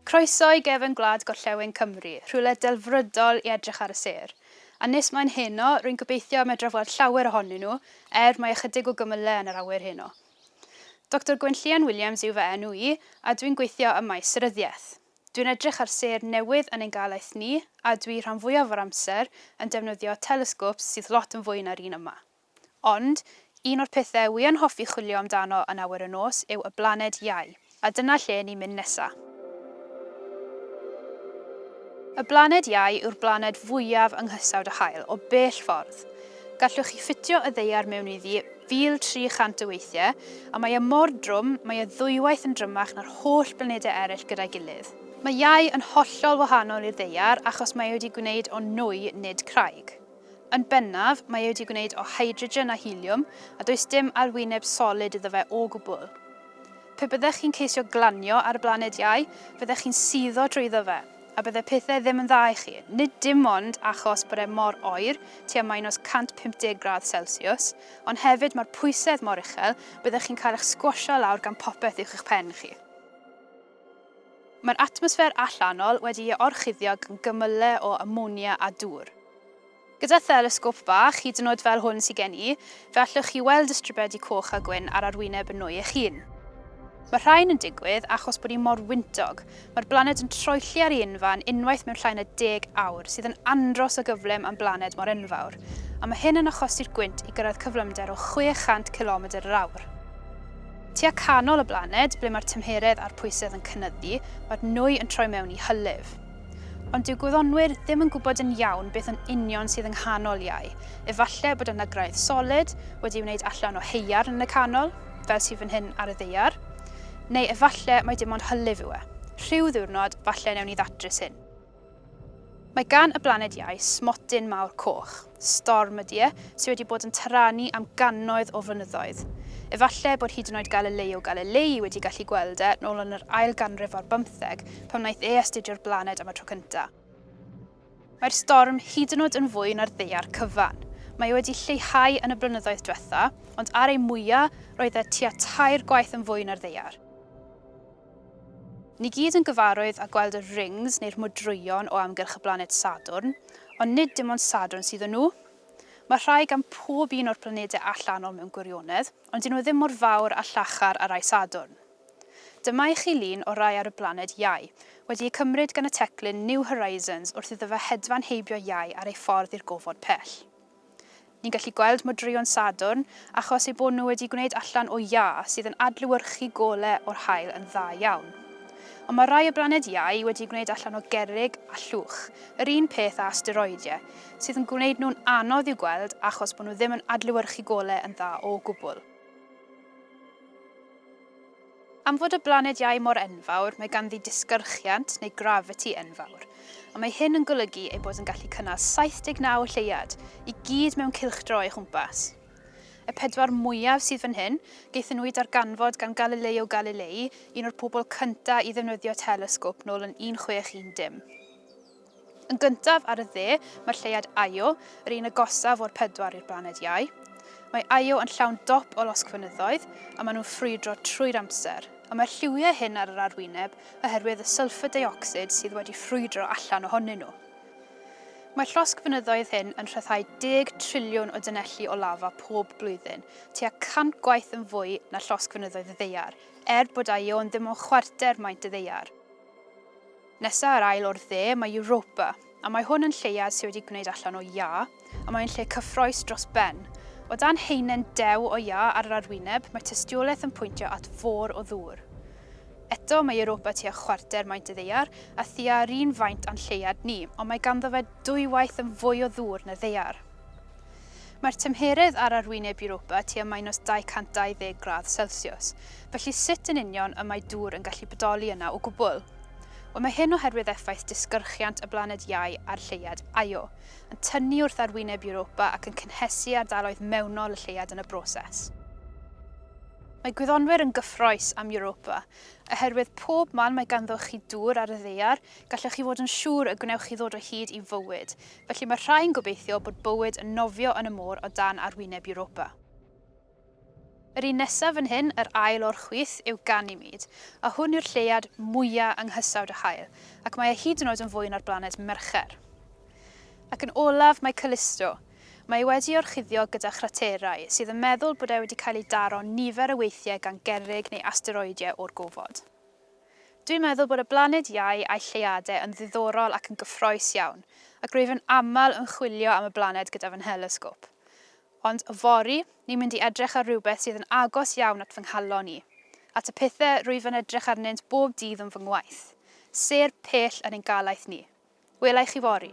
Croeso i gefn gwlad gorllewin Cymru, rhywle delfrydol i edrych ar y sêr. A nes mlaen heno, rwy'n gobeithio medraf weld llawer ohonyn nhw, er mae ychydig o gymylau yn yr awyr heno. Doctor Gwenllian Williams yw fy enw i, a dwi'n gweithio ym maes seryddiaeth. Dwi'n edrych ar sêr newydd yn ein galaeth ni, a dwi rhan fwyaf o'r amser yn defnyddio telesgôps sydd lot yn fwy na'r un yma. Ond, un o'r pethau wi yn hoffi chwilio amdano yn awyr y nos yw y blaned Iau, a dyna lle ni'n mynd nesa. Y blaned Iau yw'r blaned fwyaf yng nghysawd y haul, o bell ffordd. Gallwch chi ffitio y ddaear mewn iddi 1,300 o weithiau, a mae e mor drwm, mae e ddwywaith yn drymach na'r holl blanedau eraill gyda'i gilydd. Mae Iau yn hollol wahanol i'r ddaear achos mae e wedi gwneud o nwy nid craig. Yn bennaf, mae e wedi gwneud o hydrogen a heliwm, a does dim arwyneb solid iddo fe o gwbl. Pe byddech chi'n ceisio glanio ar y blaned Iau, fyddech chi'n suddo trwyddo fe, a bydde pethau ddim yn dda i chi, nid dim ond achos bod e mor oer, tua minus 150 gradd Celsius, ond hefyd mae'r pwysedd mor uchel, byddech chi'n cael eich sgwasio lawr gan popeth uwch eich pen chi. Mae'r atmosffer allanol wedi ei orchuddio gan gymylau o amonia a dŵr. Gyda thelesgop bach, hyd yn oed fel hwn sy gen i, fe allwch chi weld y stribedi coch a gwyn ar arwyneb y nwy eich hun. Mae rhain yn digwydd achos bod hi mor wyntog. Mae'r blaned yn troelli ar ei unfan unwaith mewn llai na deg awr, sydd yn andros o gyflym am blaned mor enfawr. A mae hyn yn achosi'r gwynt i gyrraedd cyflymder o 600 cilomedr yr awr. Tua canol y blaned, ble mae'r tymheredd a'r pwysedd yn cynyddu, mae'r nwy yn troi mewn i hylif. Ond dyw gwyddonwyr ddim yn gwybod yn iawn beth yn union sydd yng nghanol iau. Efallai bod yna graidd solid, wedi'i wneud allan o haearn yn y canol, fel sydd fan hyn ar y ddaear. Neu efallai mai dim ond hylif yw e. Rhyw ddiwrnod, falle newn ni ddatrys hyn. Mae gan y blaned Iau smotyn mawr coch, storm ydy e, sydd wedi bod yn taranu am gannoedd o flynyddoedd. Efallai bod hyd yn oed Galileo Galilei wedi gallu gweld e nôl yn yr ail ganrif ar bymtheg pan wnaeth e astudio'r blaned am y tro cyntaf. Mae'r storm hyd yn oed yn fwy na'r ddaear cyfan. Mae e wedi lleihau yn y blynyddoedd diwetha, ond ar ei mwya, roedd e tua tair gwaith yn fwy na'r ddaear. Ni gyd yn gyfarwydd â gweld y rings neu'r modrwyon o amgylch y blaned Sadwrn, ond nid dim ond Sadwrn sydd â nhw. Mae rhai gan pob un o'r planedau allanol mewn gwirionedd, ond dyn nhw ddim mor fawr a llachar â rhai Sadwrn. Dyma i chi lun o rai ar y blaned Iau, wedi eu cymryd gan y teclyn New Horizons wrth iddo fe hedfan heibio Iau ar ei ffordd i'r gofod pell. Ni'n gallu gweld modrwyon Sadwrn achos eu bod nhw wedi gwneud allan o iâ sydd yn adlewyrchu gole o'r haul yn dda iawn. Ond mae rhai o blaned Iau wedi gwneud allan o gerrig a llwch, yr un peth â asteroidiau, sydd yn gwneud nhw'n anodd i'w gweld achos bod nhw ddim yn adlewyrchu gole yn dda o gwbl. Am fod y blaned Iau mor enfawr, mae ganddi disgyrchiant, neu gravity, enfawr. A mae hyn yn golygu ei bod yn gallu cynnal 79 o lleuad, i gyd mewn cylchdro o'i chwmpas. Y pedwar mwyaf sydd fan hyn, gaethon nhw eu darganfod gan Galileo Galilei, un o'r pobl cyntaf i ddefnyddio telesgop nôl yn 1610. Yn gyntaf, ar y dde, mae'r lleuad Io, yr un agosaf o'r pedwar i'r blaned Iau. Mae Io yn llawn dop o losgfynyddoedd, a maen nhw'n ffrwydro trwy'r amser. A mae'r lliwiau hyn ar yr arwyneb oherwydd y sylffur deuocsid sydd wedi ffrwydro allan ohonyn nhw. Mae'r llosgfynyddoedd hyn yn rhyddhau deg triliwn o dynelli o lafa pob blwyddyn, tua 100 gwaith yn fwy na llosgfynyddoedd y Ddaear, er bod Io yn ddim ond chwarter maint y Ddaear. Nesa yr ail o'r dde mae Europa, a mae hwn yn lleuad sydd wedi gwneud allan o iâ, a mae'n lle cyffroes dros ben. O dan haenen dew o iâ ar yr arwyneb, mae tystiolaeth yn pwyntio at fôr o ddŵr. Eto, mae Europa tua chwarter maint y Ddaear, a thua yr un faint â'n lleuad ni, ond mae ganddo fe dwywaith yn fwy o ddŵr na'r Ddaear. Mae'r tymheredd ar arwyneb Europa tua minus 220 gradd Celsius, felly sut yn union y mae dŵr yn gallu bodoli yna o gwbl? Wel, mae hyn oherwydd effaith disgyrchiant y blaned Iau a'r lleuad Io, yn tynnu wrth arwyneb Europa ac yn cynhesu ardaloedd mewnol y lleuad yn y broses. Mae gwyddonwyr yn gyffrous am Europa, oherwydd pob man mae ganddo chi dŵr ar y ddaear, gallwch chi fod yn siŵr y gwnewch chi ddod o hyd i fywyd, felly mae rhai'n gobeithio bod bywyd yn nofio yn y môr o dan arwyneb Europa. Yr un nesaf fan hyn, yr ail o'r chwith, yw Ganymede, a hwn yw'r lleuad mwya yng nghysawd y haul, ac mae e hyd yn oed yn fwy na'r blaned Mercher. Ac yn olaf mae Callisto. Mae e wedi orchuddio gyda chraterau, sydd yn meddwl bod e wedi cael ei daro nifer o weithiau gan gerrig neu asteroidiau o'r gofod. Dwi'n meddwl bod y blaned Iau a'i lleuadau yn ddiddorol ac yn gyffrous iawn, ac rwyf yn aml yn chwilio am y blaned gyda fy nhelesgop. Ond yfory, ni'n mynd i edrych ar rywbeth sydd yn agos iawn at fy nghalon i, at y pethau rwyf yn edrych arnynt bob dydd yn fy ngwaith, sêr pell yn ein galaeth ni. Wela i chi fory.